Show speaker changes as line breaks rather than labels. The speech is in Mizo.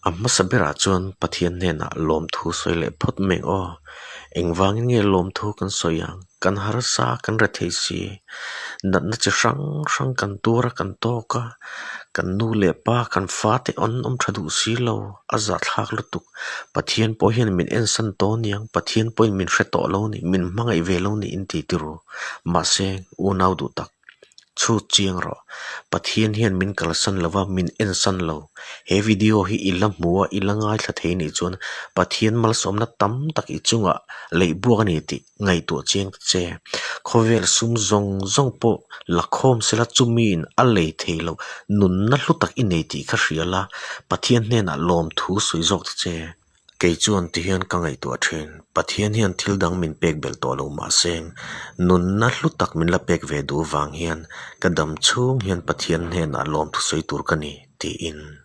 A hmasa berah chuan Pathian hnenah lawmthu sawi leh phawt mai ang aw. Engvangin nge lawmthu kan sawi ang? Kan harsa, kan rethei si. Natna chi hrang hrang kan tuar a, kan tawk a. Kan nu leh pa, kan fate an awm tha duh si lo, a zahthlak lutuk. Pathian pawh hian min ensan tawh aniang, Pathian pawhin min hre tawh lo a ni, min hmangaih ve lo a ni inti ti ru. Mahse, unau duh tak. Chhut chiang rawh. Pathian hian min kalsan lo va, min ensan lo. He video hi i la hmu a, i la ngaithla thei anih chuan Pathian malsawmna tam tak i chungah leih buak a ni tih ngaihtuah chiang ta che. Khawvel sum zawng zawng pawh la khawm sela chumiin a lei thei loh nunna hlu tak i nei tih kha hria la, Pathian hnenah lawmthu sawi zawk ta che. Kei chuan ti hian ka ngaihtuah thin. Pathian hian thil dang min pek belh tawh lo mahse, nunna hlu tak min la pek ve duh vang hian ka dam chhung hian Pathian hnenah lawmthu sawi tur ka ni, tiin.